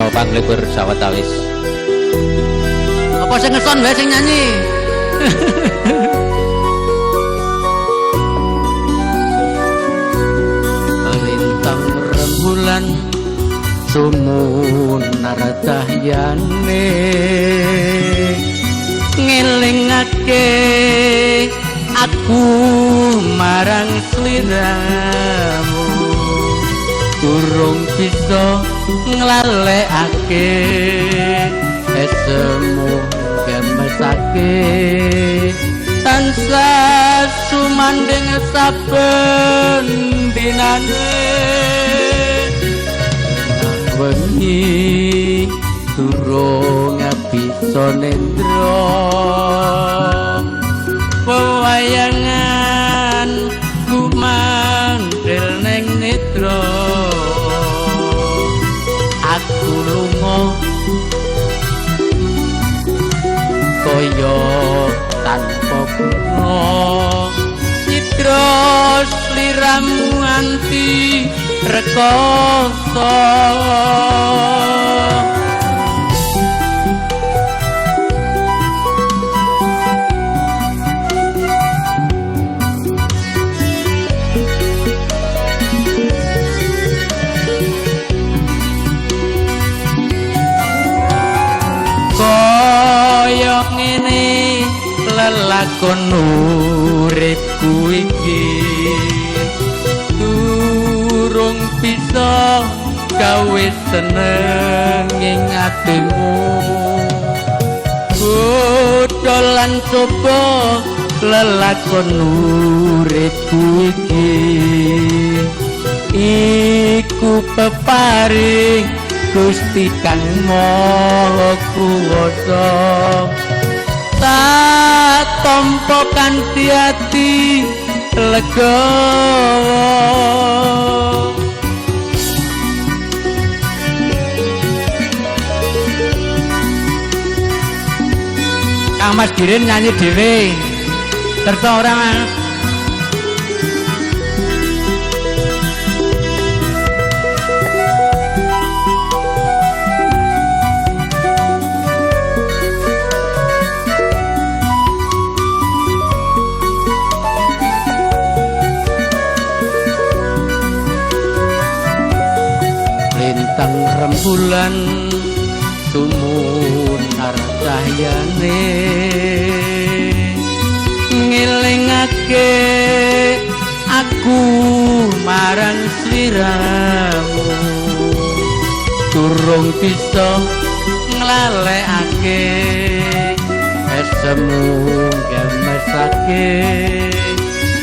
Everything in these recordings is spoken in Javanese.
Dina Panglipur sawetawis. Apa sing ngeson wae sing nyanyi? Lintang rembulan sumunar cahyane ngelingake aku marang sliramu, durung bisa nglalekake esemu gemesake tansah sumandhing saben dinane. Wengi durung bisa nendra pewayangan kumandhil ning netra, aku lunga kaya tanpa guna, nyidra sliramu nganti rekoso. Kaya ngene lelakon uripku iki durung bisa gawe seneng ing atimu, godha lan coba lelakon uripku iki iku peparing Gusti Kang Maha Kuwasa, tak tampa kanthi ati legawa. Kang Mas Girin nyanyi dhewe. Kersa ora, Mas? Lintang rembulan sumunar cahyane ngelingake aku marang sliramu, durung bisa nglalekake esemu gemesake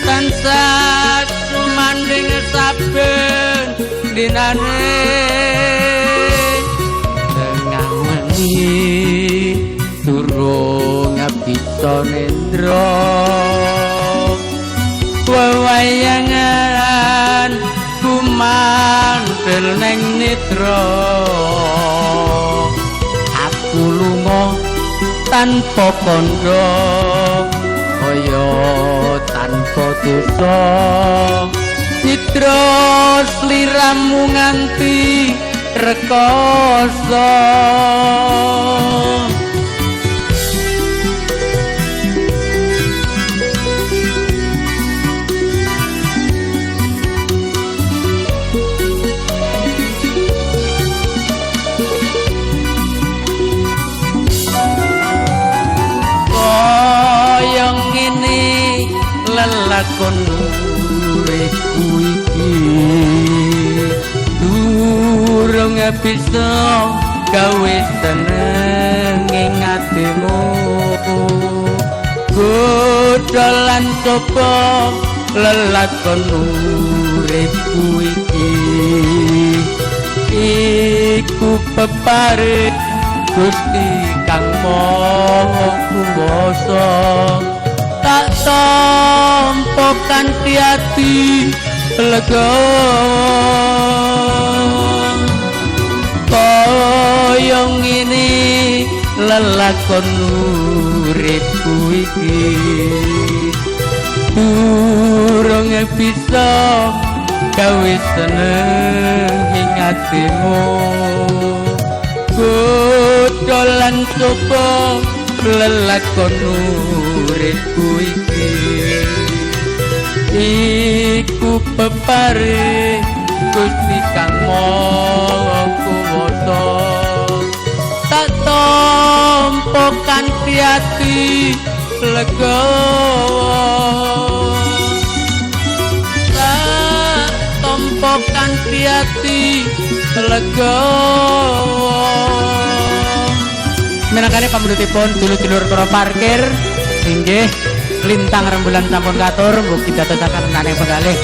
tansah sumandhing saben dinane. Tengah wengi durung bisa nendra wewayangan kumandhil ning nitra, aku lunga tanpa kandha kaya tanpa dosa, nyidra sliramu nganti rekoso. Kaya ngene lelakon uripku iki durung bisa gawe seneng ing atimu, godha lan coba lelakon uripku iki iku peparing Gusti Kang Maha Kuwasa, tak tampa kanthi ati legawa. Kaya ngene lelakon uripku iki durung bisa gawe seneng ing atimu. Godha lan coba lelakon uripku iki, iku pepare Gusti Kang Maha Kuwasa. Tak tampa kanthi ati legawa, tak tampa kanthi ati legawa. Minangkane pamundhutipun dulur-dulur para parkir, inggih, lintang rembulan sampun katur, mugi dadosaken menaning penggalih.